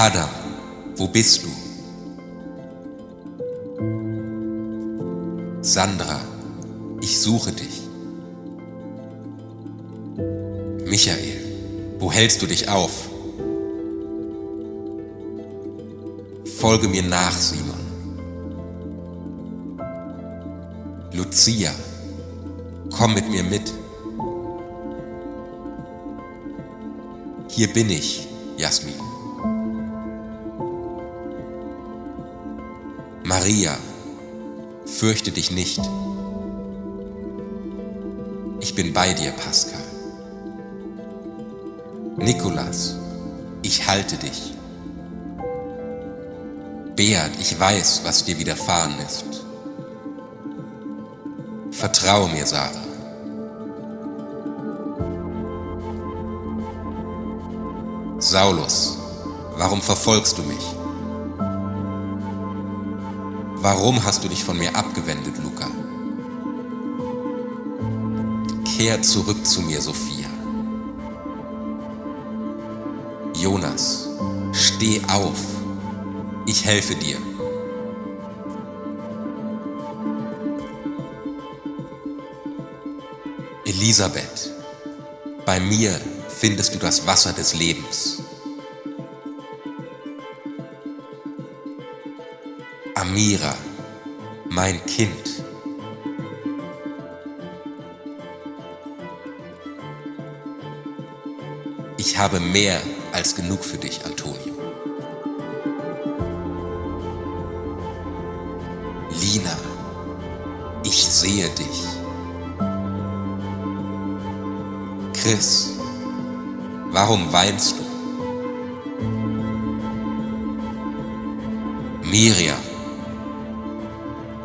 Adam, wo bist du? Sandra, ich suche dich. Michael, wo hältst du dich auf? Folge mir nach, Simon. Lucia, komm mit mir mit. Hier bin ich, Jasmin. Maria, fürchte dich nicht. Ich bin bei dir, Pascal. Nikolas, ich halte dich. Beat, ich weiß, was dir widerfahren ist. Vertraue mir, Sarah. Saulus, warum verfolgst du mich? Warum hast du dich von mir abgewendet, Luca? Kehr zurück zu mir, Sophia. Jonas, steh auf. Ich helfe dir. Elisabeth, bei mir findest du das Wasser des Lebens. Amira, mein Kind. Ich habe mehr als genug für dich, Antonio. Lina, ich sehe dich. Chris, warum weinst du? Miriam,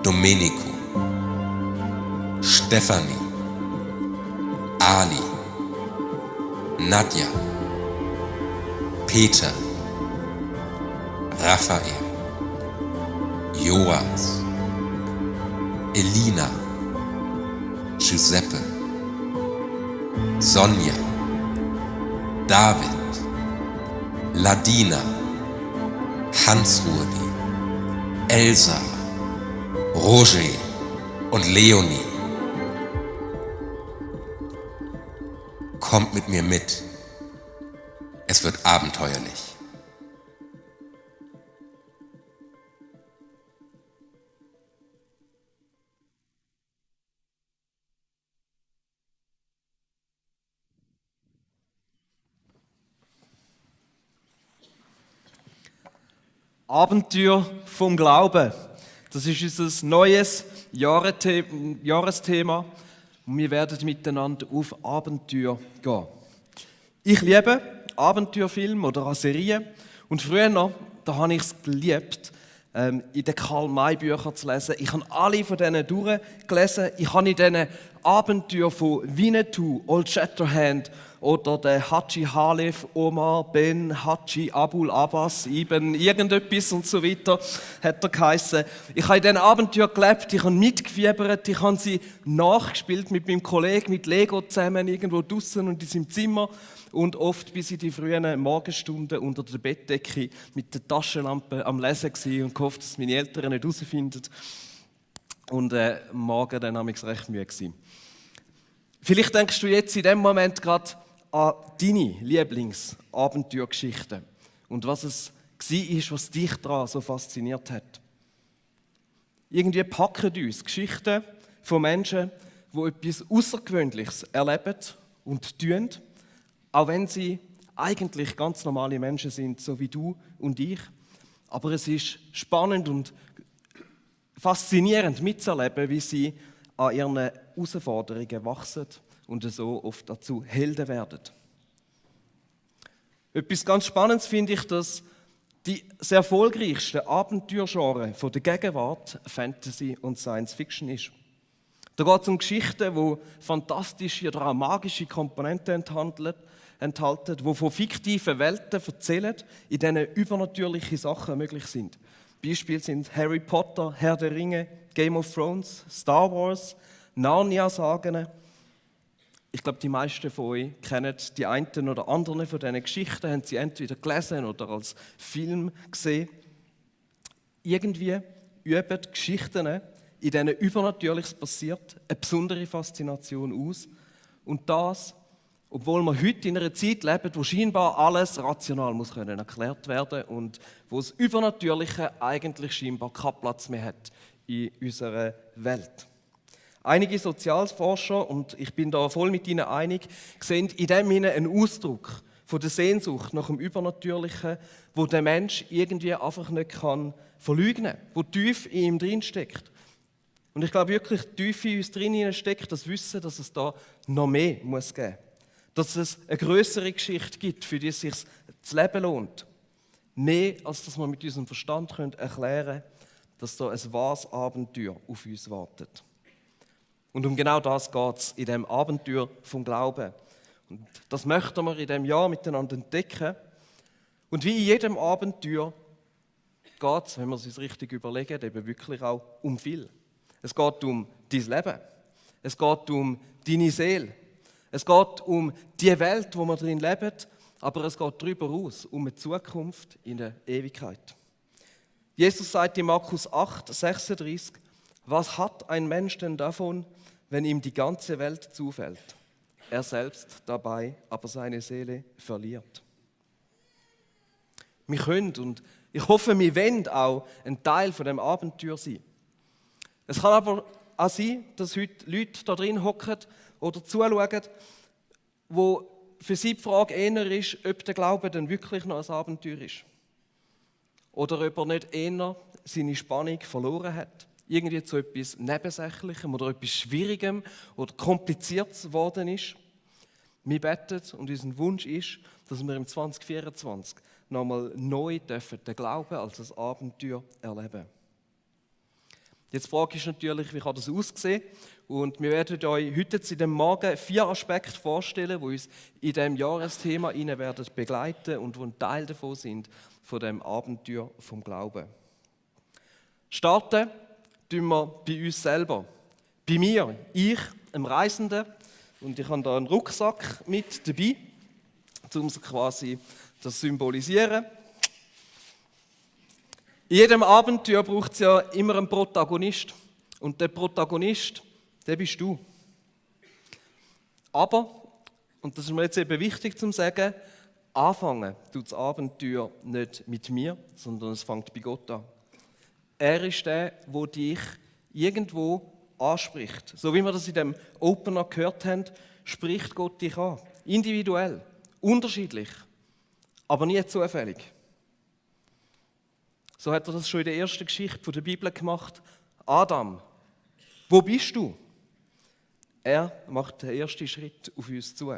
Domenico, Stefanie, Ali, Nadja, Peter, Raphael, Joas, Elina, Giuseppe, Sonja, David, Ladina, Hans-Rudi, Elsa, Roger und Leonie. Kommt mit mir mit. Es wird abenteuerlich. Abenteuer vom Glauben. Das ist unser neues Jahresthema und wir werden miteinander auf Abenteuer gehen. Ich liebe Abenteuerfilme oder auch Serien und früher noch, da habe ich es geliebt, in den Karl-May-Büchern zu lesen. Ich habe alle von denen durchgelesen. Ich habe in diesen Abenteuern von Winnetou, Old Shatterhand oder der Haji Halef, Omar Ben Haji Abul Abbas, Ibn irgendetwas und so weiter, hat er geheissen. Ich habe in diesen Abenteuern gelebt, ich habe mitgefiebert, ich habe sie nachgespielt mit meinem Kollegen, mit Lego zusammen, irgendwo draußen und in seinem Zimmer. Und oft bis in die frühen Morgenstunden unter der Bettdecke mit der Taschenlampe am Lesen gewesen und gehofft, dass meine Eltern nicht herausfinden. Und am Morgen dann habe ich recht müde gewesen. Vielleicht denkst du jetzt in dem Moment gerade an deine Lieblingsabenteuergeschichten und was es war, was dich daran so fasziniert hat. Irgendwie packen uns Geschichten von Menschen, die etwas Außergewöhnliches erleben und tun, auch wenn sie eigentlich ganz normale Menschen sind, so wie du und ich. Aber es ist spannend und faszinierend mitzuerleben, wie sie an ihren Herausforderungen wachsen und so oft dazu Helden werden. Etwas ganz Spannendes finde ich, dass die sehr erfolgreichsten Abenteuergenres von der Gegenwart Fantasy und Science Fiction ist. Da geht es um Geschichten, die fantastische oder auch magische Komponenten enthalten, die von fiktiven Welten erzählen, in denen übernatürliche Sachen möglich sind. Beispiele sind Harry Potter, Herr der Ringe, Game of Thrones, Star Wars, Narnia-Sagen. Ich glaube, die meisten von euch kennen die einen oder anderen von diesen Geschichten, haben sie entweder gelesen oder als Film gesehen. Irgendwie üben die Geschichten, in denen Übernatürliches passiert, eine besondere Faszination aus. Und das, obwohl wir heute in einer Zeit leben, wo scheinbar alles rational muss können erklärt werden und wo das Übernatürliche eigentlich scheinbar keinen Platz mehr hat in unserer Welt. Einige Sozialforscher, und ich bin da voll mit ihnen einig, sehen in dem hinein einen Ausdruck von der Sehnsucht nach dem Übernatürlichen, wo der Mensch irgendwie einfach nicht verleugnen kann, wo tief in ihm drinsteckt. Und ich glaube wirklich, tief in uns drin steckt das Wissen, dass es da noch mehr muss geben. Dass es eine größere Geschichte gibt, für die es sich das Leben lohnt. Mehr, als dass wir mit unserem Verstand erklären können, dass da ein wahres Abenteuer auf uns wartet. Und um genau das geht es in diesem Abenteuer vom Glauben. Und das möchten wir in diesem Jahr miteinander entdecken. Und wie in jedem Abenteuer geht es, wenn wir es uns richtig überlegen, eben wirklich auch um viel. Es geht um dein Leben. Es geht um deine Seele. Es geht um die Welt, wo wir drin leben, aber es geht darüber aus, um eine Zukunft in der Ewigkeit. Jesus sagt in Markus 8, 36, was hat ein Mensch denn davon, wenn ihm die ganze Welt zufällt, er selbst dabei aber seine Seele verliert? Wir können und ich hoffe, wir wollen auch ein Teil von dem Abenteuer sein. Es kann aber auch sein, dass heute Leute da drin hocken oder zuschauen, wo für sie die Frage eher ist, ob der Glaube denn wirklich noch ein Abenteuer ist. Oder ob er nicht eher seine Spannung verloren hat. Irgendwie zu etwas Nebensächlichem oder etwas Schwierigem oder Kompliziertes geworden ist. Wir beten und unser Wunsch ist, dass wir im 2024 nochmal neu dürfen den Glauben als ein Abenteuer erleben. Jetzt die Frage ist natürlich, wie kann das aussehen? Und wir werden euch heute in dem Morgen 4 Aspekte vorstellen, die uns in diesem Jahresthema werden begleiten und die ein Teil davon sind, von dem Abenteuer vom Glauben. Starten tun wir bei uns selber. Bei mir, ich, einem Reisenden, und ich habe da einen Rucksack mit dabei, um quasi das zu symbolisieren. In jedem Abenteuer braucht es ja immer einen Protagonist. Und der Protagonist, der bist du. Aber, und das ist mir jetzt eben wichtig zu sagen, anfangen tut das Abenteuer nicht mit mir, sondern es fängt bei Gott an. Er ist der, der dich irgendwo anspricht. So wie wir das in dem Opener gehört haben, spricht Gott dich an. Individuell, unterschiedlich, aber nie zufällig. So hat er das schon in der ersten Geschichte der Bibel gemacht. Adam, wo bist du? Er macht den ersten Schritt auf uns zu.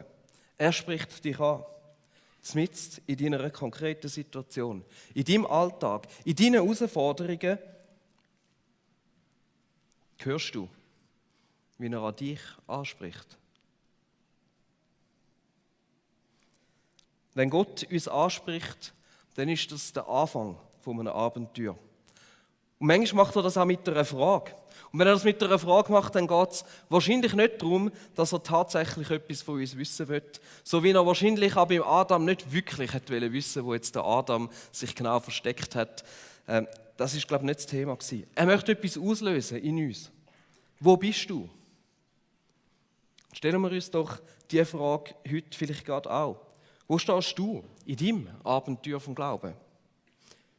Er spricht dich an. Mitten in deiner konkreten Situation, in deinem Alltag, in deinen Herausforderungen, hörst du, wie er an dich anspricht. Wenn Gott uns anspricht, dann ist das der Anfang von einem Abenteuer. Und manchmal macht er das auch mit einer Frage. Und wenn er das mit einer Frage macht, dann geht es wahrscheinlich nicht darum, dass er tatsächlich etwas von uns wissen will. So wie er wahrscheinlich auch beim Adam nicht wirklich wollte wissen, wo jetzt der Adam sich genau versteckt hat. Das ist, glaube ich, nicht das Thema gewesen. Er möchte etwas auslösen in uns. Wo bist du? Stellen wir uns doch diese Frage heute vielleicht gerade auch. Wo stehst du in deinem Abenteuer vom Glauben?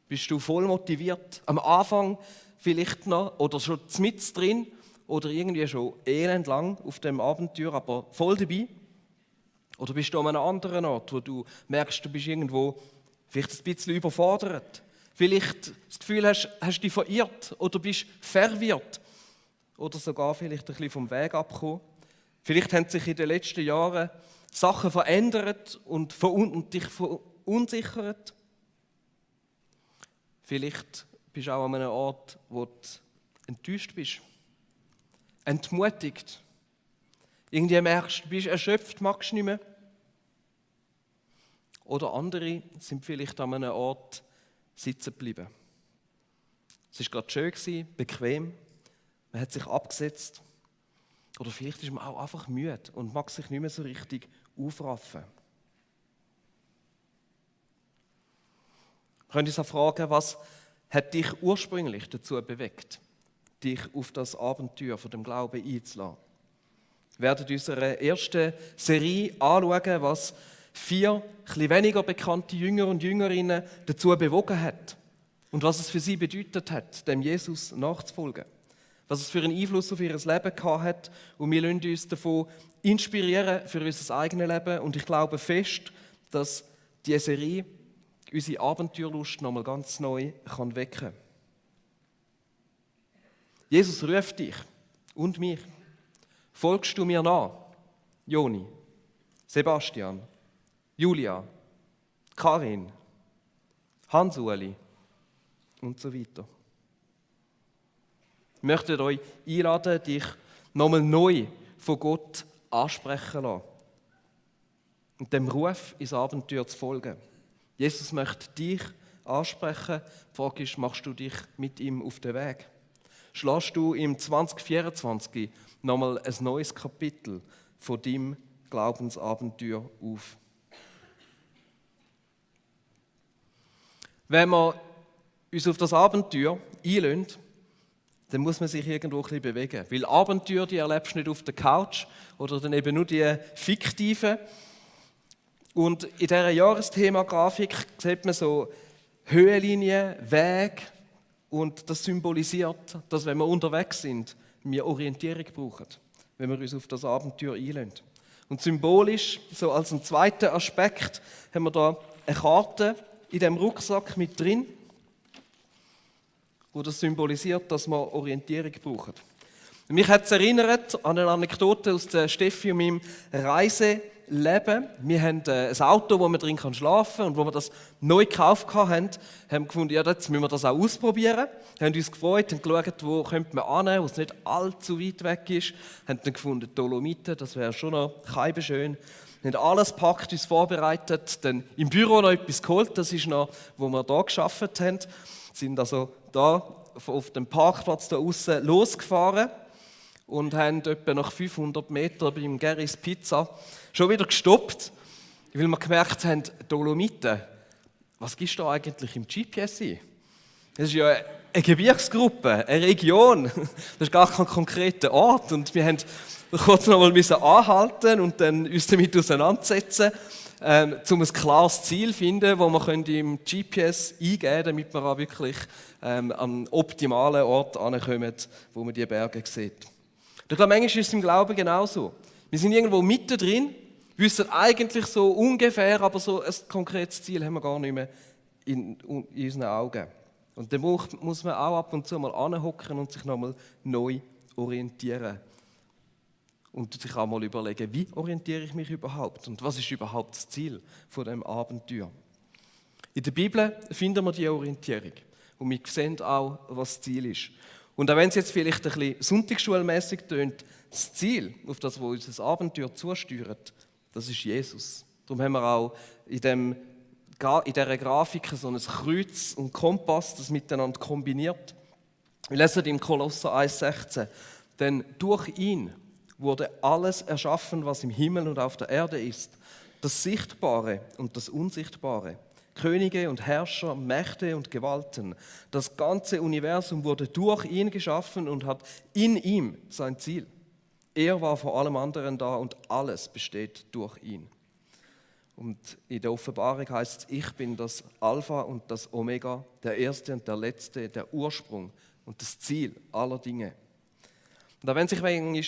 Bist du voll motiviert? Am Anfang vielleicht noch oder schon mitten drin oder irgendwie schon elendlang auf dem Abenteuer, aber voll dabei? Oder bist du an einem anderen Ort, wo du merkst, du bist irgendwo vielleicht ein bisschen überfordert? Vielleicht das Gefühl hast dich verirrt oder bist verwirrt oder sogar vielleicht ein bisschen vom Weg abgekommen. Vielleicht haben sich in den letzten Jahren Sachen verändert und dich verunsichert. Vielleicht bist du auch an einem Ort, wo du enttäuscht bist, entmutigt. Irgendwie merkst du, bist erschöpft, magst nicht mehr. Oder andere sind vielleicht an einem Ort sitzen geblieben. Es war gerade schön, bequem, man hat sich abgesetzt. Oder vielleicht ist man auch einfach müde und mag sich nicht mehr so richtig aufraffen. Wir können uns auch fragen, was hat dich ursprünglich dazu bewegt, dich auf das Abenteuer von dem Glauben einzulassen? Wir werden in unserer ersten Serie anschauen, was 4 etwas weniger bekannte Jünger und Jüngerinnen dazu bewogen hat und was es für sie bedeutet hat, dem Jesus nachzufolgen. Was es für einen Einfluss auf ihr Leben gehabt hat. Und wir lassen uns davon inspirieren für unser eigenes Leben. Und ich glaube fest, dass diese Serie unsere Abenteuerlust nochmal ganz neu wecken kann. Jesus ruft dich und mich. Folgst du mir nach? Joni, Sebastian, Julia, Karin, Hans-Uli und so weiter. Ich möchte euch einladen, dich nochmal neu von Gott ansprechen lassen und dem Ruf ins Abenteuer zu folgen. Jesus möchte dich ansprechen. Die Frage ist, machst du dich mit ihm auf den Weg? Schlägst du im 2024 nochmal ein neues Kapitel von deinem Glaubensabenteuer auf? Wenn wir uns auf das Abenteuer einlassen, dann muss man sich irgendwo ein bisschen bewegen. Weil Abenteuer, die erlebst du nicht auf der Couch oder dann eben nur die fiktiven. Und in dieser Jahresthema-Grafik sieht man so Höhenlinien, Wege und das symbolisiert, dass wenn wir unterwegs sind, wir Orientierung brauchen, wenn wir uns auf das Abenteuer einlassen. Und symbolisch, so als einen zweiten Aspekt, haben wir da eine Karte in dem Rucksack mit drin, wo das symbolisiert, dass wir Orientierung brauchen. Mich hat es erinnert an eine Anekdote aus der Steffi und meinem Reiseleben. Wir haben ein Auto, wo man drin schlafen kann, und wo wir das neu gekauft haben, haben wir gefunden, ja, jetzt müssen wir das auch ausprobieren. Wir haben uns gefreut, haben geschaut, wo könnte man hin, wo es nicht allzu weit weg ist. Haben dann gefunden, Dolomiten, das wäre schon noch schön. Wir haben alles gepackt, uns vorbereitet, dann im Büro noch etwas geholt, das ist noch, wo wir hier gearbeitet haben. Sind also da auf dem Parkplatz da außen losgefahren und haben etwa nach 500 Metern beim Gerrys Pizza schon wieder gestoppt, weil wir gemerkt haben, Dolomiten, was gibst du eigentlich im GPS ein? Das ist ja eine Gebirgsgruppe, eine Region, das ist gar kein konkreter Ort und wir mussten kurz noch mal anhalten und dann uns damit auseinandersetzen, um ein klares Ziel zu finden, das wir im GPS eingeben können, damit wir auch wirklich am optimalen Ort ankommen, wo man die Berge sieht. Ich glaube, manchmal ist es im Glauben genauso. Wir sind irgendwo mittendrin, wissen eigentlich so ungefähr, aber so ein konkretes Ziel haben wir gar nicht mehr in unseren Augen. Und dann muss man auch ab und zu mal anhocken und sich nochmal neu orientieren. Und sich auch mal überlegen, wie orientiere ich mich überhaupt und was ist überhaupt das Ziel von dem Abenteuer. In der Bibel finden wir die Orientierung und wir sehen auch, was das Ziel ist. Und auch wenn es jetzt vielleicht ein bisschen sonntagsschulmässig tönt, das Ziel, auf das wir unser Abenteuer zusteuert, das ist Jesus. Darum haben wir auch in dieser Grafik so ein Kreuz und Kompass, das miteinander kombiniert. Wir lesen im Kolosser 1,16, denn durch ihn wurde alles erschaffen, was im Himmel und auf der Erde ist, das Sichtbare und das Unsichtbare, Könige und Herrscher, Mächte und Gewalten. Das ganze Universum wurde durch ihn geschaffen und hat in ihm sein Ziel. Er war vor allem anderen da und alles besteht durch ihn. Und in der Offenbarung heißt es, ich bin das Alpha und das Omega, der Erste und der Letzte, der Ursprung und das Ziel aller Dinge. Und auch wenn sich manchmal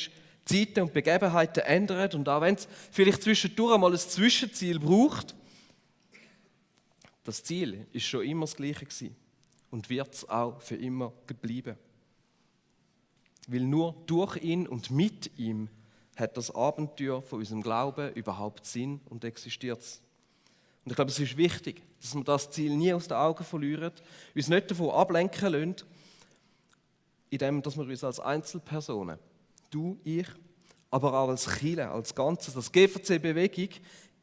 Zeiten und Begebenheiten ändern und auch wenn es vielleicht zwischendurch mal ein Zwischenziel braucht, das Ziel ist schon immer das Gleiche gewesen und wird es auch für immer bleiben. Weil nur durch ihn und mit ihm hat das Abenteuer von unserem Glauben überhaupt Sinn und existiert. Und ich glaube, es ist wichtig, dass wir das Ziel nie aus den Augen verlieren, uns nicht davon ablenken lassen, indem wir uns als Einzelpersonen, du, ich, aber auch als Kirche, als Ganzes, als GVC-Bewegung,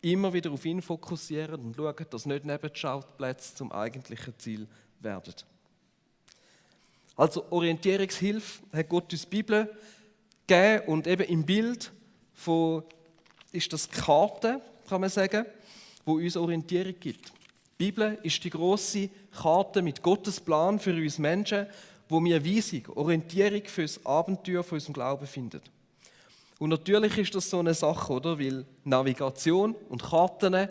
immer wieder auf ihn fokussieren und schauen, dass nicht Nebenschauplätze zum eigentlichen Ziel werden. Also Orientierungshilfe hat Gott uns die Bibel gegeben und eben im Bild ist das die Karte, kann man sagen, wo uns Orientierung gibt. Die Bibel ist die grosse Karte mit Gottes Plan für uns Menschen, wo wir Weisung, Orientierung für das Abenteuer von unserem Glauben finden. Und natürlich ist das so eine Sache, oder? Weil Navigation und Karten,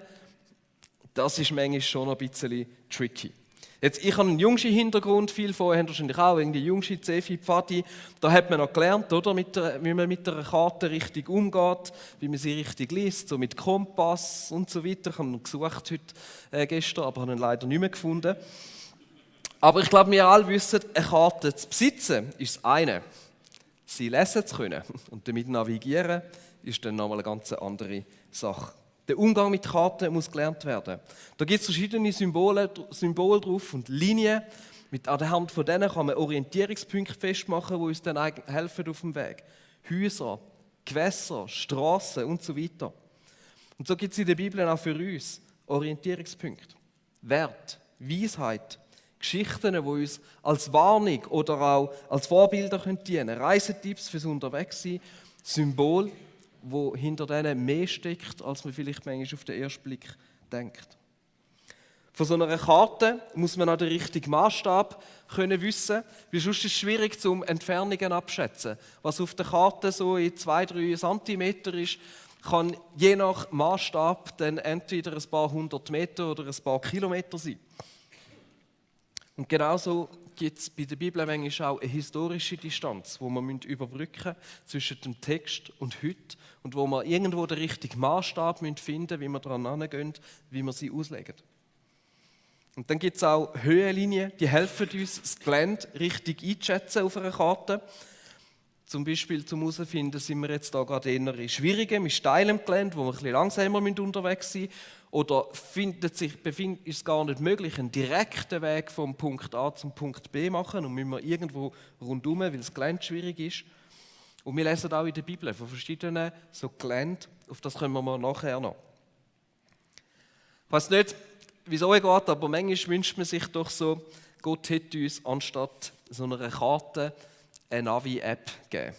das ist manchmal schon ein bisschen tricky. Jetzt, ich habe einen jüngsten Hintergrund, viele von euch haben wahrscheinlich auch irgendwie jüngste Zefi, Pfadi. Da hat man noch gelernt, oder? Wie man mit einer Karte richtig umgeht, wie man sie richtig liest, so mit Kompass und so weiter. Ich habe ihn gesucht heute, gestern, aber habe ihn leider nicht mehr gefunden. Aber ich glaube, wir alle wissen, eine Karte zu besitzen ist das eine. Sie lesen zu können und damit navigieren ist dann nochmal eine ganz andere Sache. Der Umgang mit Karten muss gelernt werden. Da gibt es verschiedene Symbole drauf und Linien. An der Hand von denen kann man Orientierungspunkte festmachen, die uns dann helfen auf dem Weg. Häuser, Gewässer, Straßen und so weiter. Und so gibt es in der Bibel auch für uns Orientierungspunkte. Wert, Weisheit, Geschichten, die uns als Warnung oder auch als Vorbilder dienen können. Reisetipps fürs Unterwegssein, Symbol, wo hinter denen mehr steckt, als man vielleicht manchmal auf den ersten Blick denkt. Von so einer Karte muss man auch den richtigen Maßstab wissen, weil sonst ist es schwierig, zum Entfernungen abschätzen. Was auf der Karte so in 2-3 Zentimeter ist, kann je nach Maßstab dann entweder ein paar 100 Meter oder ein paar Kilometer sein. Und genauso gibt es bei der Bibel manchmal auch eine historische Distanz, wo man überbrücken müssen zwischen dem Text und heute und wo man irgendwo den richtigen Maßstab finden müssen, wie wir daran herangehen, wie wir sie auslegen. Und dann gibt es auch Höhenlinien, die helfen uns, das Gelände richtig einzuschätzen auf einer Karte. Zum Beispiel zum herausfinden, sind wir jetzt da gerade eher in schwierigem, in steilem Gelände, wo wir ein bisschen langsamer unterwegs sind müssen. Oder ist es gar nicht möglich, einen direkten Weg vom Punkt A zum Punkt B machen und müssen wir irgendwo rundherum, weil das Gelände schwierig ist. Und wir lesen auch in der Bibel von verschiedenen so Gelände, auf das kommen wir nachher noch. Ich weiss nicht, wie es euch geht, aber manchmal wünscht man sich doch so, Gott hätte uns anstatt so einer Karte eine Navi-App gegeben,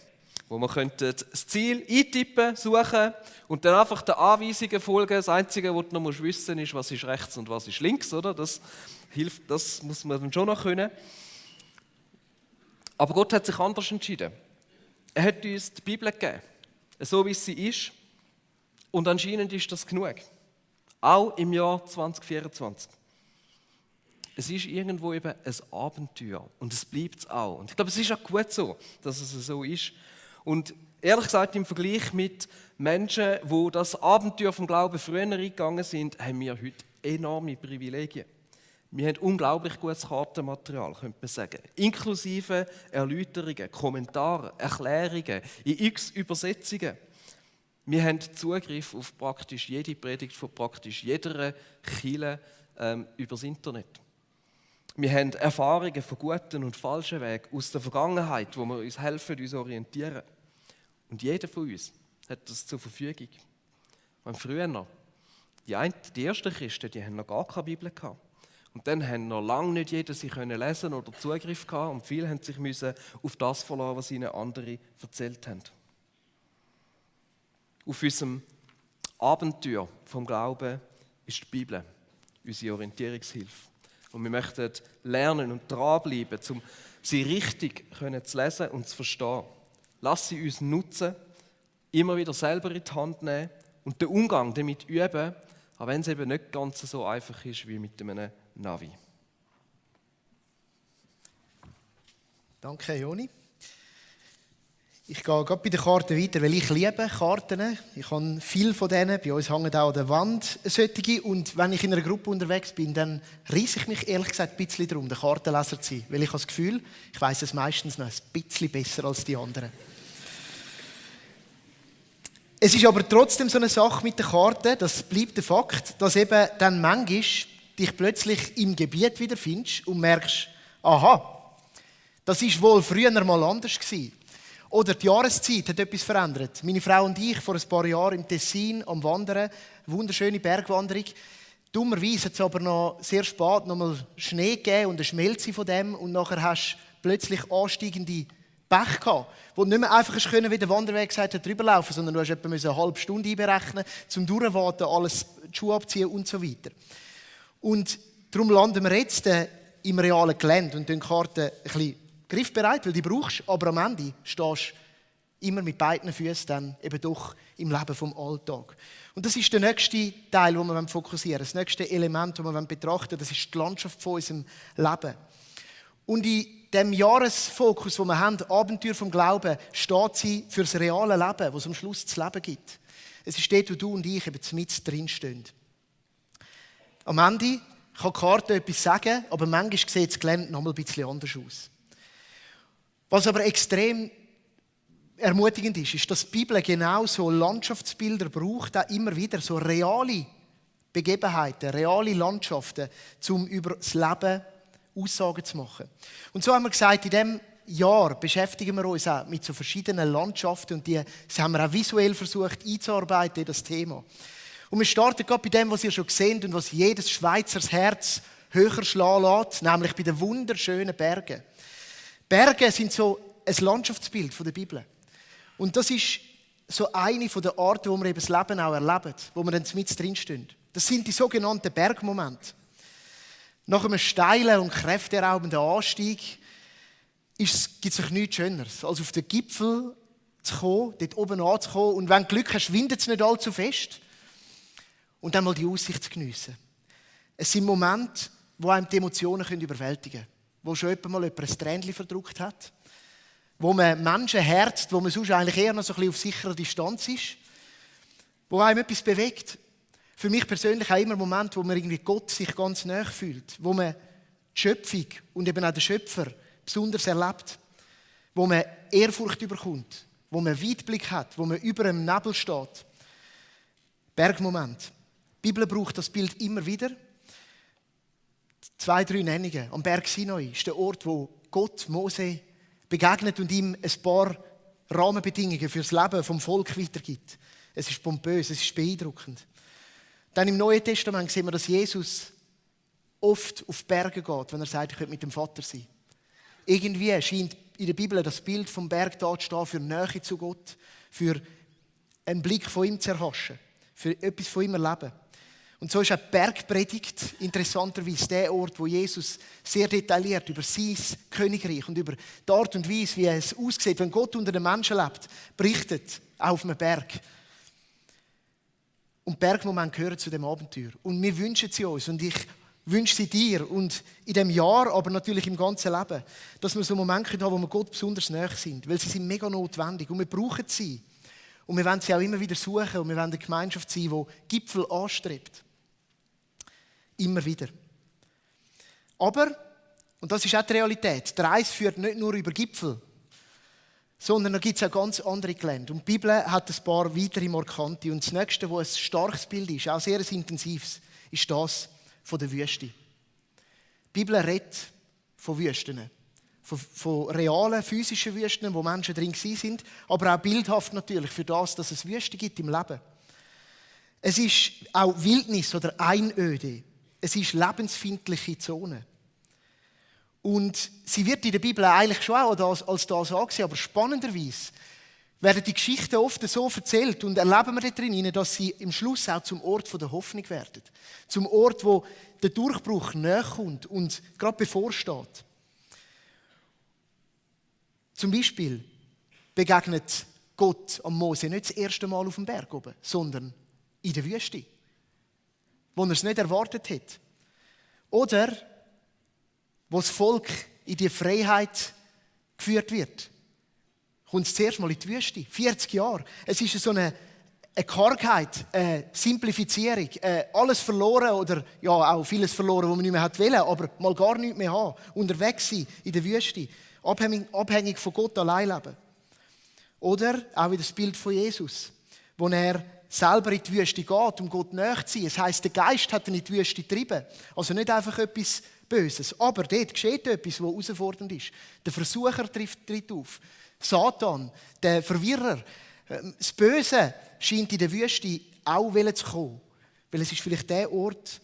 wo man das Ziel eintippen, suchen und dann einfach den Anweisungen folgen. Das Einzige, was du noch wissen musst, ist, was ist rechts und was ist links. Oder? Das hilft, das muss man dann schon noch können. Aber Gott hat sich anders entschieden. Er hat uns die Bibel gegeben, so wie sie ist. Und anscheinend ist das genug. Auch im Jahr 2024. Es ist irgendwo eben ein Abenteuer und es bleibt es auch. Und ich glaube, es ist auch gut so, dass es so ist. Und ehrlich gesagt, im Vergleich mit Menschen, die das Abenteuer vom Glauben früher eingegangen sind, haben wir heute enorme Privilegien. Wir haben unglaublich gutes Kartenmaterial, könnte man sagen. Inklusive Erläuterungen, Kommentare, Erklärungen, in x Übersetzungen. Wir haben Zugriff auf praktisch jede Predigt von praktisch jeder Kirche über das Internet. Wir haben Erfahrungen von guten und falschen Wegen aus der Vergangenheit, wo wir uns helfen, uns orientieren. Und jeder von uns hat das zur Verfügung. Und früher, die ersten Christen, die haben noch gar keine Bibel gehabt. Und dann haben noch lange nicht jeder sie lesen oder Zugriff gehabt. Und viele haben sich auf das verlassen, was ihnen andere erzählt haben. Auf unserem Abenteuer vom Glauben ist die Bibel unsere Orientierungshilfe. Und wir möchten lernen und dranbleiben, um sie richtig zu lesen und zu verstehen. Lass sie uns nutzen, immer wieder selber in die Hand nehmen und den Umgang damit üben, auch wenn es eben nicht ganz so einfach ist wie mit einem Navi. Danke, Joni. Ich gehe gerade bei den Karten weiter, weil ich liebe Karten. Ich habe viele von denen. Bei uns hängen auch an der Wand solche. Und wenn ich in einer Gruppe unterwegs bin, dann reisse ich mich ehrlich gesagt ein bisschen darum, der Kartenleser zu sein. Weil ich habe das Gefühl, ich weiss es meistens noch ein bisschen besser als die anderen. Es ist aber trotzdem so eine Sache mit den Karten, das bleibt der Fakt, dass eben dann manchmal dich plötzlich im Gebiet wiederfindest und merkst, aha, das ist wohl früher mal anders gewesen. Oder die Jahreszeit hat etwas verändert. Meine Frau und ich vor ein paar Jahren im Tessin am Wandern, wunderschöne Bergwanderung. Dummerweise hat es aber noch sehr spät noch mal Schnee gegeben und eine Schmelze von dem. Und nachher hast du plötzlich ansteigende Pech gehabt, wo du nicht mehr einfach wie der Wanderweg gesagt hat, drüber laufen, sondern du musst etwa eine halbe Stunde einberechnen, zum Durchwarten, alles die Schuhe abziehen und so weiter. Und darum landen wir jetzt im realen Gelände und die Karte ein bisschen griffbereit, weil die brauchst, aber am Ende stehst du immer mit beiden Füßen dann eben doch im Leben vom Alltag. Und das ist der nächste Teil, den wir fokussieren wollen. Das nächste Element, das wir betrachten wollen, das ist die Landschaft von unserem Leben. Und in dem Jahresfokus, den wir haben, Abenteuer vom Glauben, steht sie für das reale Leben, das am Schluss das Leben gibt. Es ist dort, wo du und ich eben mit drinstehen. Am Ende kann die Karte etwas sagen, aber manchmal sieht das Gelände noch mal ein bisschen anders aus. Was aber extrem ermutigend ist, dass die Bibel genau so Landschaftsbilder braucht, auch immer wieder so reale Begebenheiten, reale Landschaften, um über das Leben Aussagen zu machen. Und so haben wir gesagt, in diesem Jahr beschäftigen wir uns auch mit so verschiedenen Landschaften und das haben wir auch visuell versucht einzuarbeiten in das Thema. Und wir starten gerade bei dem, was ihr schon seht und was jedes Schweizers Herz höher schlagen lässt, nämlich bei den wunderschönen Bergen. Berge sind so ein Landschaftsbild der Bibel. Und das ist so eine der Arten, wo wir eben das Leben auch erleben, wo wir dann mit drinstehen. Das sind die sogenannten Bergmomente. Nach einem steilen und kräfteraubenden Anstieg gibt es sich nichts Schöneres, als auf den Gipfel zu kommen, dort oben anzukommen und wenn du Glück hast, windet es nicht allzu fest und dann mal die Aussicht zu geniessen. Es sind Momente, wo einem die Emotionen überwältigen können, wo schon jemand ein Tränchen verdrückt hat, wo man Menschen herzt, wo man sonst eigentlich eher noch so ein bisschen auf sicherer Distanz ist, wo einem etwas bewegt. Für mich persönlich auch immer Momente, wo man irgendwie Gott sich ganz nahe fühlt, wo man die Schöpfung und eben auch den Schöpfer besonders erlebt, wo man Ehrfurcht überkommt, wo man Weitblick hat, wo man über dem Nebel steht. Bergmoment. Die Bibel braucht das Bild immer wieder. 2, 3 Nennungen. Am Berg Sinai ist der Ort, wo Gott Mose begegnet und ihm ein paar Rahmenbedingungen für das Leben vom Volk weitergibt. Es ist pompös, es ist beeindruckend. Dann im Neuen Testament sehen wir, dass Jesus oft auf Berge geht, wenn er sagt, ich könnte mit dem Vater sein. Irgendwie scheint in der Bibel das Bild vom Berg da zu stehen für Nähe zu Gott, für einen Blick von ihm zu erhaschen, für etwas von ihm erleben. Und so ist auch die Bergpredigt interessanterweise der Ort, wo Jesus sehr detailliert über sein Königreich und über die Art und Weise, wie es aussieht, wenn Gott unter den Menschen lebt, berichtet, auch auf einem Berg. Und Bergmomente gehören zu dem Abenteuer. Und wir wünschen sie uns und ich wünsche sie dir und in diesem Jahr, aber natürlich im ganzen Leben, dass wir so Momente haben, wo wir Gott besonders nahe sind, weil sie sind mega notwendig und wir brauchen sie. Und wir wollen sie auch immer wieder suchen und wir wollen eine Gemeinschaft sein, die Gipfel anstrebt. Immer wieder. Aber, und das ist auch die Realität, die Reise führt nicht nur über Gipfel, sondern da gibt es auch ganz andere Gelände. Und die Bibel hat ein paar weitere markante. Und das nächste, wo ein starkes Bild ist, auch sehr ein intensives, ist das von der Wüste. Die Bibel redet von Wüsten. Von realen, physischen Wüsten, wo Menschen drin sind, aber auch bildhaft natürlich für das, dass es Wüste gibt im Leben. Es ist auch Wildnis oder Einöde. Es ist lebensfeindliche Zone. Und sie wird in der Bibel eigentlich schon auch als das angesehen, aber spannenderweise werden die Geschichten oft so erzählt und erleben wir da drin, dass sie im Schluss auch zum Ort der Hoffnung werden. Zum Ort, wo der Durchbruch näher kommt und gerade bevorsteht. Zum Beispiel begegnet Gott am Mose nicht das erste Mal auf dem Berg oben, sondern in der Wüste, wo er es nicht erwartet hat. Oder wo das Volk in die Freiheit geführt wird, kommt es zuerst mal in die Wüste. 40 Jahre. Es ist so eine Kargheit, eine Simplifizierung, alles verloren oder ja, auch vieles verloren, was man nicht mehr wollte, aber mal gar nichts mehr haben. Unterwegs sein in der Wüste. Abhängig von Gott allein leben. Oder auch wie das Bild von Jesus, wo er selber in die Wüste geht, um Gott näher zu sein. Es heisst, der Geist hat ihn in die Wüste getrieben. Also nicht einfach etwas Böses. Aber dort geschieht etwas, was herausfordernd ist. Der Versucher tritt auf. Satan, der Verwirrer. Das Böse scheint in der Wüste auch zu kommen. Weil es ist vielleicht der Ort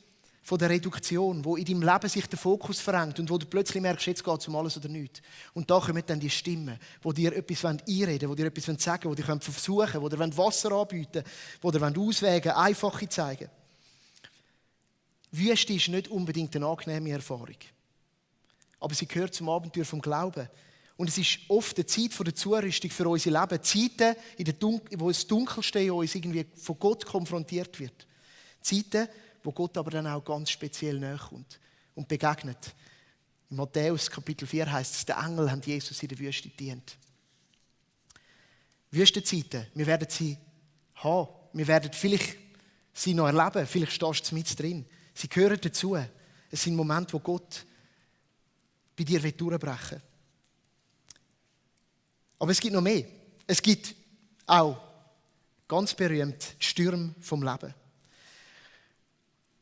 von der Reduktion, wo in deinem Leben sich der Fokus verengt und wo du plötzlich merkst, jetzt geht es um alles oder nichts. Und da kommen dann die Stimmen, die dir etwas einreden wollen, die dir etwas sagen wollen, die dir versuchen wollen, die dir Wasser anbieten wollen, die dir Auswege, einfache zeigen. Wüste ist nicht unbedingt eine angenehme Erfahrung. Aber sie gehört zum Abenteuer vom Glauben. Und es ist oft eine Zeit der Zurüstung für unser Leben. Zeiten, wo das Dunkelste in uns irgendwie von Gott konfrontiert wird. Zeiten, wo Gott aber dann auch ganz speziell näher kommt und begegnet. In Matthäus Kapitel 4 heißt es, die Engel haben Jesus in der Wüste gedient. Wüstenzeiten, wir werden sie haben. Wir werden vielleicht sie noch erleben. Vielleicht stehst du mit drin. Sie gehören dazu. Es sind Momente, wo Gott bei dir durchbrechen will. Aber es gibt noch mehr. Es gibt auch ganz berühmt die Stürme vom Leben.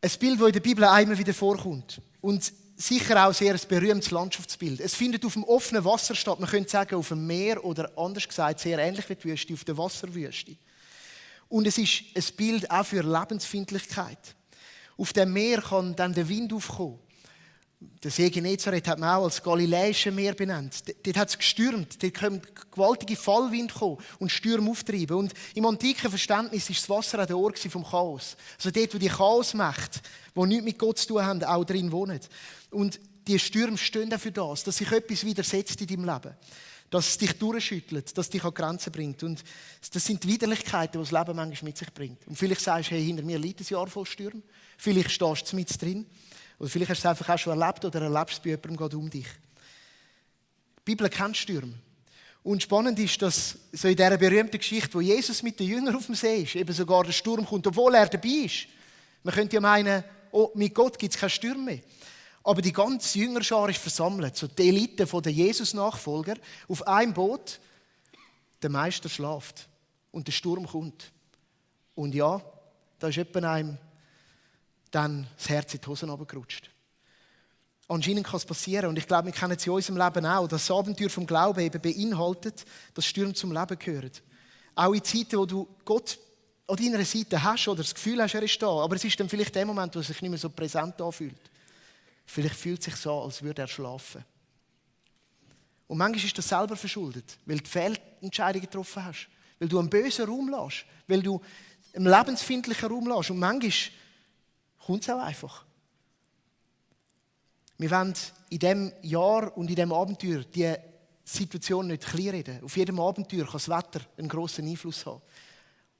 Ein Bild, das in der Bibel einmal wieder vorkommt. Und sicher auch sehr ein berühmtes Landschaftsbild. Es findet auf dem offenen Wasser statt. Man könnte sagen, auf dem Meer oder anders gesagt, sehr ähnlich wie die Wüste, auf der Wasserwüste. Und es ist ein Bild auch für Lebensfindlichkeit. Auf dem Meer kann dann der Wind aufkommen. Der See Genezareth hat man auch als Galiläische Meer benannt. Dort hat es gestürmt, dort können gewaltige Fallwind kommen und Stürme auftreiben. Und im antiken Verständnis ist das Wasser auch der Ort vom Chaos. Also dort, wo die Chaosmächte, die nichts mit Gott zu tun haben, auch drin wohnen. Und die Stürme stehen dafür das, dass sich etwas widersetzt in deinem Leben. Dass es dich durchschüttelt, dass es dich an Grenzen bringt. Und das sind die Widerlichkeiten, die das Leben manchmal mit sich bringt. Und vielleicht sagst du, hey, hinter mir liegt ein Jahr voll Stürme. Vielleicht stehst du mit drin. Oder vielleicht hast du es einfach auch schon erlebt oder erlebst es bei jemandem gerade um dich. Die Bibel kennt Stürme. Und spannend ist, dass so in dieser berühmten Geschichte, wo Jesus mit den Jüngern auf dem See ist, eben sogar der Sturm kommt, obwohl er dabei ist. Man könnte ja meinen, oh, mit Gott gibt es keine Stürme mehr. Aber die ganze Jüngerschar ist versammelt, so die Elite der Jesus-Nachfolger, auf einem Boot. Der Meister schlaft und der Sturm kommt. Und ja, da ist jemand einem dann das Herz in die Hosen runtergerutscht. Anscheinend kann es passieren. Und ich glaube, wir kennen es in unserem Leben auch. Das Abenteuer vom Glauben eben beinhaltet, dass Stürme zum Leben gehören. Auch in Zeiten, wo du Gott an deiner Seite hast oder das Gefühl hast, er ist da. Aber es ist dann vielleicht der Moment, wo er sich nicht mehr so präsent anfühlt. Vielleicht fühlt es sich so, als würde er schlafen. Und manchmal ist das selber verschuldet, weil du Fehlentscheidungen getroffen hast. Weil du einen bösen Raum lässt. Weil du einen lebensfindlichen Raum lässt. Und manchmal kommt es auch einfach. Wir wollen in diesem Jahr und in diesem Abenteuer die Situation nicht kleinreden. Auf jedem Abenteuer kann das Wetter einen grossen Einfluss haben.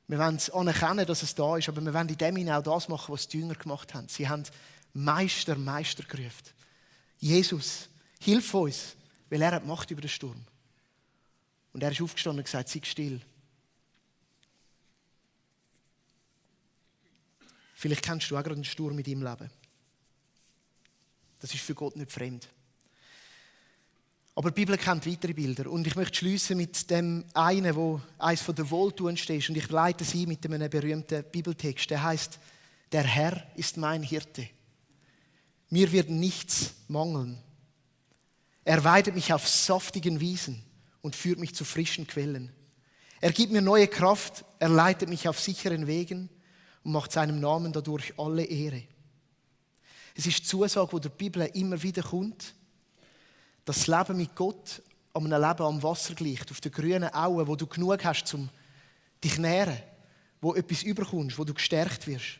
Wir wollen es anerkennen, dass es da ist, aber wir wollen in dem auch das machen, was die Jünger gemacht haben. Sie haben Meister gerufen. Jesus, hilf uns, weil er hat Macht über den Sturm. Und er ist aufgestanden und gesagt, sei still. Vielleicht kennst du auch gerade einen Sturm in deinem Leben. Das ist für Gott nicht fremd. Aber die Bibel kennt weitere Bilder. Und ich möchte schliessen mit dem einen, wo eines von der Wohltuendsten ist. Und ich leite sie mit einem berühmten Bibeltext. Der heißt: Der Herr ist mein Hirte. Mir wird nichts mangeln. Er weidet mich auf saftigen Wiesen und führt mich zu frischen Quellen. Er gibt mir neue Kraft. Er leitet mich auf sicheren Wegen und macht seinem Namen dadurch alle Ehre. Es ist die Zusage, die der Bibel immer wieder kommt, dass das Leben mit Gott an einem Leben am Wasser gleicht, auf den grünen Auen, wo du genug hast, um dich zu nähren, wo etwas überkommst, wo du gestärkt wirst.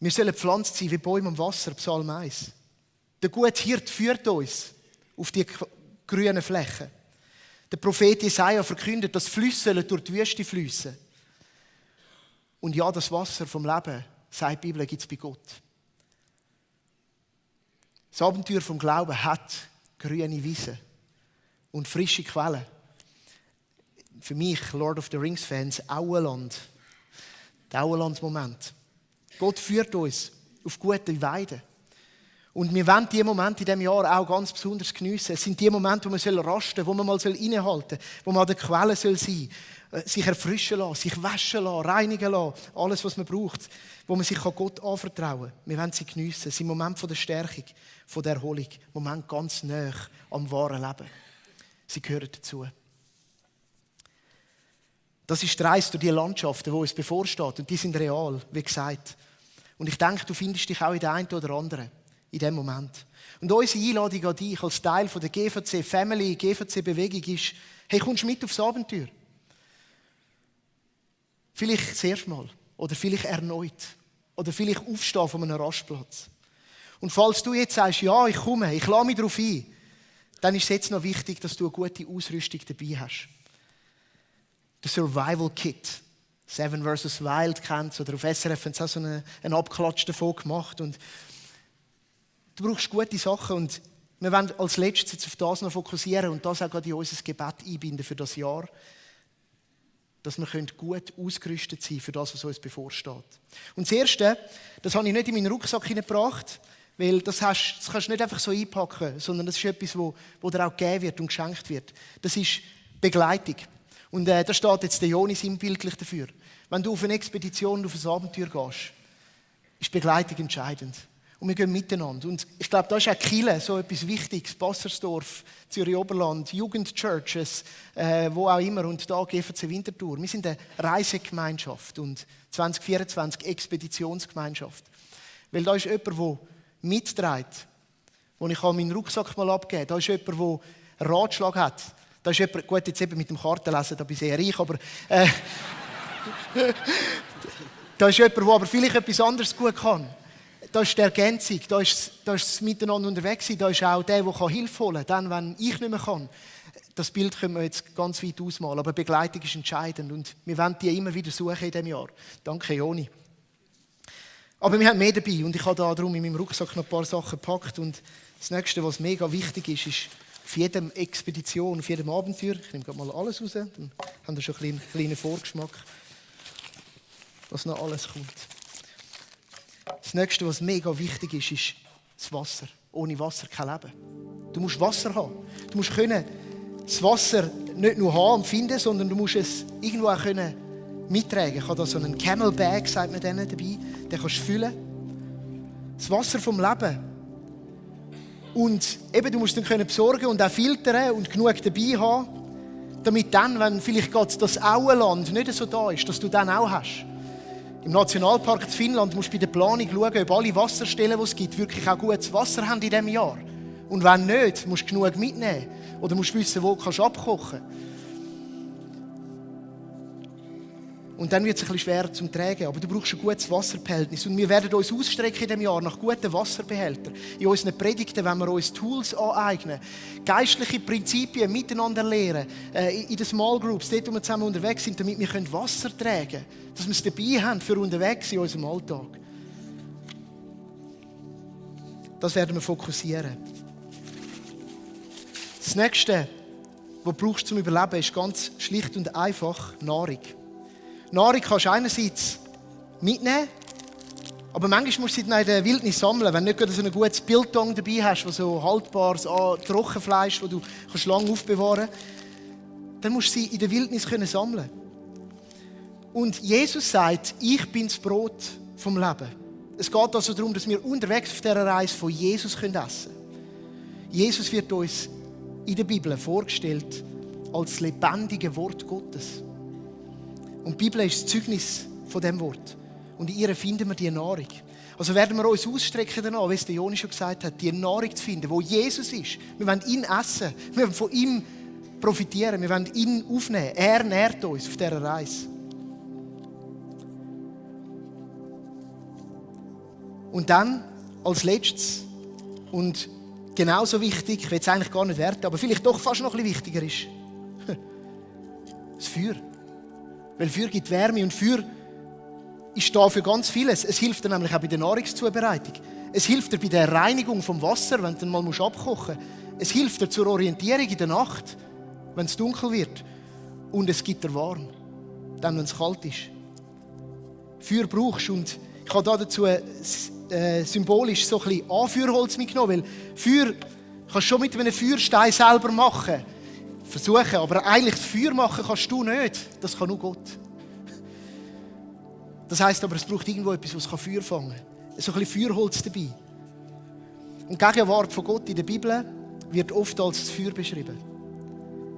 Wir sollen gepflanzt sein wie Bäume am Wasser, Psalm 1. Der gute Hirt führt uns auf die grünen Flächen. Der Prophet Jesaja verkündet, dass Flüsse durch die Wüste fliessen. Und ja, das Wasser vom Leben, sagt die Bibel, gibt es bei Gott. Das Abenteuer vom Glauben hat grüne Wiesen und frische Quellen. Für mich, Lord of the Rings-Fans, Auenland. Der Auenland-Moment. Gott führt uns auf gute Weiden. Und wir wollen diese Momente in diesem Jahr auch ganz besonders geniessen. Es sind die Momente, wo man rasten soll, wo man mal innehalten soll, wo man an der Quelle sein soll, sich erfrischen lassen, sich waschen lassen, reinigen lassen, alles, was man braucht, wo man sich Gott anvertrauen kann. Wir wollen sie geniessen. Es sind Momente der Stärkung, der Erholung, Momente ganz nah am wahren Leben. Sie gehören dazu. Das ist die Reise durch die Landschaften, die uns bevorsteht. Und die sind real, wie gesagt. Und ich denke, du findest dich auch in der einen oder anderen in dem Moment. Und unsere Einladung an dich als Teil von der GVC Family, GVC Bewegung ist, hey, kommst du mit aufs Abenteuer? Vielleicht das erste Mal. Oder vielleicht erneut. Oder vielleicht aufstehen von einem Rastplatz. Und falls du jetzt sagst, ja, ich komme, ich lade mich darauf ein, dann ist es jetzt noch wichtig, dass du eine gute Ausrüstung dabei hast. Der Survival Kit. Seven vs. Wild kennt oder auf SRF haben sie auch so einen Abklatsch davon gemacht. Und du brauchst gute Sachen und wir wollen als Letztes jetzt auf das noch fokussieren und das auch gerade in unser Gebet einbinden für das Jahr, dass wir gut ausgerüstet sein können für das, was uns bevorsteht. Und das Erste, das habe ich nicht in meinen Rucksack hineingebracht, weil das kannst du nicht einfach so einpacken, sondern das ist etwas, wo dir auch gegeben wird und geschenkt wird. Das ist Begleitung. Und da steht jetzt der Joni sinnbildlich dafür. Wenn du auf eine Expedition, auf ein Abenteuer gehst, ist Begleitung entscheidend. Und wir gehen miteinander. Und ich glaube, da ist auch Kirche so etwas Wichtiges. Bassersdorf, Zürich Oberland, Jugendchurches, wo auch immer. Und da GVC Winterthur. Wir sind eine Reisegemeinschaft und 2024 Expeditionsgemeinschaft. Weil da ist jemand, der mitträgt, wo ich meinen Rucksack mal abgeben kann. Da ist jemand, der einen Ratschlag hat. Da ist jemand, gut, jetzt eben mit dem Kartenlesen, da bin ich sehr reich, aber da ist jemand, der aber vielleicht etwas anderes gut kann. Da ist die Ergänzung, da ist das Miteinander unterwegs sein, da ist auch der Hilfe holen kann, dann, wenn ich nicht mehr kann. Das Bild können wir jetzt ganz weit ausmalen, aber Begleitung ist entscheidend und wir wollen die immer wieder suchen in diesem Jahr. Danke, Joni. Aber wir haben mehr dabei und ich habe da darum in meinem Rucksack noch ein paar Sachen gepackt und das Nächste, was mega wichtig ist auf jedem Expedition, auf jedem Abenteuer, ich nehme gerade mal alles raus, dann haben wir schon einen kleinen Vorgeschmack, was noch alles kommt. Das Nächste, was mega wichtig ist das Wasser. Ohne Wasser kein Leben. Du musst Wasser haben. Du musst das Wasser nicht nur haben und finden, sondern du musst es irgendwo auch mittragen. Ich habe da so einen Camelbag, sagt man denen dabei, den kannst du füllen. Das Wasser vom Leben. Und eben, du musst dann besorgen und auch filtern und genug dabei haben, damit dann, wenn vielleicht gerade das Auenland nicht so da ist, dass du dann auch hast. Im Nationalpark in Finnland musst du bei der Planung schauen, ob alle Wasserstellen, die es gibt, wirklich auch gutes Wasser haben in diesem Jahr. Und wenn nicht, musst du genug mitnehmen. Oder musst wissen, wo du abkochen kannst. Und dann wird es ein bisschen schwerer zum Tragen. Aber du brauchst ein gutes Wasserbehältnis. Und wir werden uns ausstrecken in diesem Jahr nach guten Wasserbehältern. In unseren Predigten wollen wir uns Tools aneignen. Geistliche Prinzipien miteinander lernen. In den Small Groups, dort wo wir zusammen unterwegs sind, damit wir Wasser tragen können. Dass wir es dabei haben für unterwegs in unserem Alltag. Das werden wir fokussieren. Das Nächste, was du brauchst zum Überleben, ist ganz schlicht und einfach Nahrung. Nahrung kannst du einerseits mitnehmen, aber manchmal musst du sie in der Wildnis sammeln. Wenn du nicht so ein gutes Biltong dabei hast, das so haltbares Trockenfleisch, das du lange aufbewahren kannst, dann musst du sie in der Wildnis sammeln. Und Jesus sagt, ich bin das Brot vom Leben. Es geht also darum, dass wir unterwegs auf dieser Reise von Jesus essen können. Jesus wird uns in der Bibel vorgestellt als das lebendige Wort Gottes. Und die Bibel ist das Zeugnis von diesem Wort. Und in ihr finden wir die Nahrung. Also werden wir uns ausstrecken danach, wie es der Joni schon gesagt hat, die Nahrung zu finden, wo Jesus ist. Wir wollen ihn essen. Wir wollen von ihm profitieren. Wir wollen ihn aufnehmen. Er nährt uns auf dieser Reise. Und dann, als Letztes, und genauso wichtig, ich will es eigentlich gar nicht werten, aber vielleicht doch fast noch ein bisschen wichtiger ist, das Feuer. Weil Feuer gibt Wärme und Feuer ist da für ganz vieles. Es hilft dir nämlich auch bei der Nahrungszubereitung. Es hilft dir bei der Reinigung vom Wasser, wenn du dann mal abkochen musst. Es hilft dir zur Orientierung in der Nacht, wenn es dunkel wird. Und es gibt dir warm, dann wenn es kalt ist. Feuer brauchst du. Und ich habe dazu symbolisch so ein bisschen Anfeuerholz mitgenommen, weil Feuer kannst du schon mit einem Feuerstein selber machen. Versuchen, aber eigentlich Feuer machen kannst du nicht. Das kann nur Gott. Das heisst aber, es braucht irgendwo etwas, was Feuer fangen kann. So ein bisschen Feuerholz dabei. Und die Gegenwart von Gott in der Bibel wird oft als das Feuer beschrieben.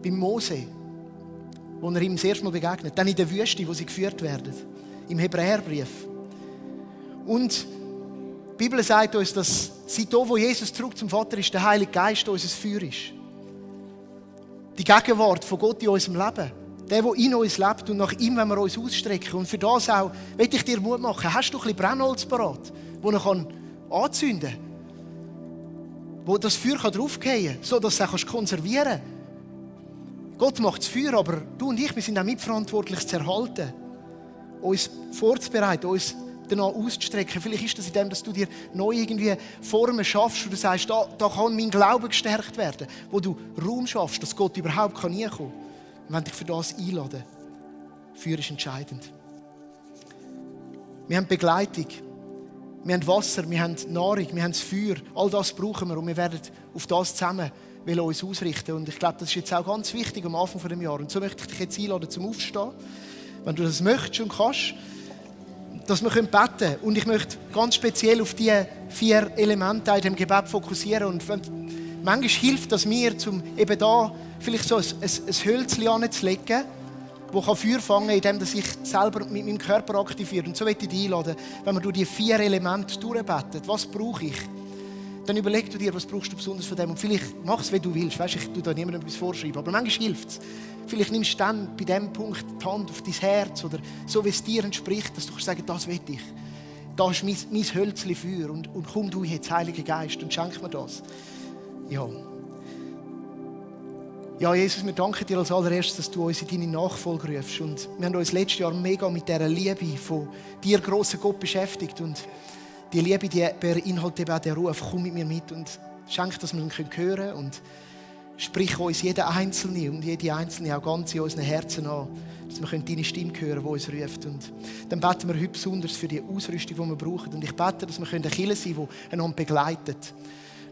Beim Mose, wo er ihm das erste Mal begegnet. Dann in der Wüste, wo sie geführt werden. Im Hebräerbrief. Und die Bibel sagt uns, dass seit da, wo Jesus zurück zum Vater ist, der Heilige Geist unser Feuer ist. Die Gegenwart von Gott in unserem Leben. Der in uns lebt und nach ihm, wenn wir uns ausstrecken. Und für das auch, will ich dir Mut machen, hast du ein bisschen Brennholz parat, das er anzünden kann, wo das Feuer draufgehen kann, sodass du es konservieren kannst. Gott macht das Feuer, aber du und ich, wir sind auch mitverantwortlich, es zu erhalten. Uns vorzubereiten, uns danach auszustrecken. Vielleicht ist das in dem, dass du dir neu irgendwie Formen schaffst, wo du sagst, da kann mein Glaube gestärkt werden. Wo du Raum schaffst, dass Gott überhaupt nie kommen kann. Wir wollen dich für das einladen. Feuer ist entscheidend. Wir haben Begleitung. Wir haben Wasser, wir haben Nahrung, wir haben das Feuer. All das brauchen wir und wir werden auf das zusammen uns ausrichten. Und ich glaube, das ist jetzt auch ganz wichtig am Anfang des Jahres. Und so möchte ich dich jetzt einladen zum Aufstehen. Wenn du das möchtest und kannst, dass wir beten können. Und ich möchte ganz speziell auf die 4 Elemente in dem Gebet fokussieren. Und manchmal hilft das mir, um eben da vielleicht so ein Hölzchen anzulegen, das Feuer fangen kann, indem ich selber mit meinem Körper aktiviere. Und so möchte ich dich einladen, wenn wir durch die 4 Elemente durchbeten. Was brauche ich? Dann überleg du dir, was brauchst du besonders von dem. Und vielleicht mach es, wie du willst. Weißt, ich tue da niemandem etwas vorschreiben. Aber manchmal hilft es. Vielleicht nimmst du dann bei diesem Punkt die Hand auf dein Herz oder so, wie es dir entspricht, dass du sagen kannst, das will ich. Da ist mein Hölzchen Feuer. Und komm du jetzt, Heiliger Geist, und schenk mir das. Ja. Ja, Jesus, wir danken dir als allererstes, dass du uns in deine Nachfolge rufst. Und wir haben uns letztes Jahr mega mit dieser Liebe von dir, grossen Gott, beschäftigt. Und die Liebe, die beinhaltet eben auch den Ruf, komm mit mir mit und schenk, dass wir ihn hören können. Und sprich uns jeden Einzelnen und jede Einzelne auch ganz in unseren Herzen an, dass wir deine Stimme hören, die uns ruft. Und dann beten wir heute besonders für die Ausrüstung, die wir brauchen. Und ich bete, dass wir eine Kirche sein können, die einander begleitet,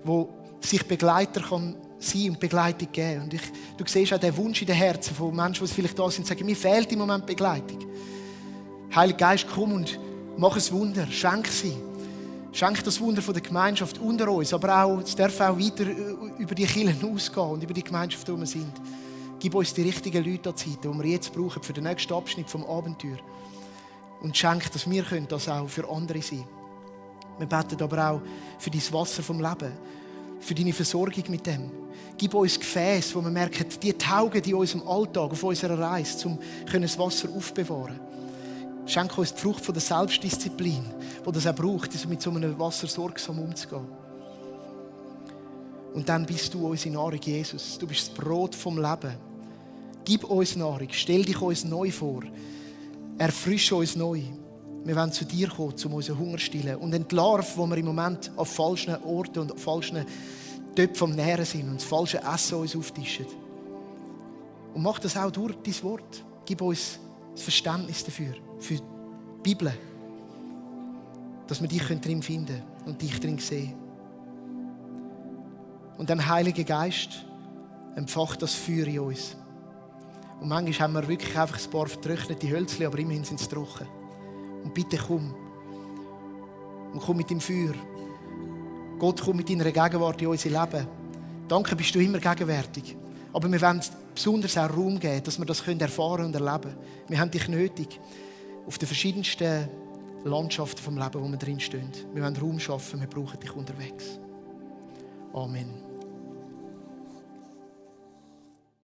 wo sich Begleiter kann sein und Begleitung geben. Und du siehst auch den Wunsch in den Herzen von Menschen, die vielleicht da sind und sagen, mir fehlt im Moment Begleitung. Heiliger Geist, komm und mach ein Wunder, schenk sie. Schenk das Wunder von der Gemeinschaft unter uns, aber auch, es darf auch weiter über die Kirchen ausgehen und über die Gemeinschaft, wo wir sind. Gib uns die richtigen Leute an die Seite, die wir jetzt brauchen für den nächsten Abschnitt vom Abenteuer. Und schenk, dass wir das auch für andere sein können. Wir beten aber auch für dein Wasser vom Leben, für deine Versorgung mit dem. Gib uns Gefäße, wo wir merken, die taugen in unserem Alltag, auf unserer Reise, um das Wasser aufzubewahren. Schenk uns die Frucht von der Selbstdisziplin, die das auch braucht, mit so einem Wasser sorgsam umzugehen. Und dann bist du unsere Nahrung, Jesus. Du bist das Brot vom Leben. Gib uns Nahrung, stell dich uns neu vor. Erfrische uns neu. Wir wollen zu dir kommen, um unseren Hunger zu stillen. Und entlarven, wo wir im Moment an falschen Orten und an falschen Töpfen am Nähren sind und das falsche Essen uns auftischen. Und mach das auch durch dein Wort. Gib uns das Verständnis dafür, für die Bibel, dass wir dich drin finden und dich drin sehen. Und dann, Heiliger Geist, empfacht das Feuer in uns. Und manchmal haben wir wirklich einfach ein paar vertrocknete Hölzchen, aber immerhin sind sie trocken. Und bitte komm. Und komm mit dem Feuer. Gott, komm mit deiner Gegenwart in unser Leben. Danke, bist du immer gegenwärtig. Aber wir wollen besonders auch Raum geben, dass wir das erfahren und erleben können. Wir haben dich nötig auf den verschiedensten Landschaften vom Leben, wo wir drin stehen. Wir wollen Raum schaffen, wir brauchen dich unterwegs. Amen.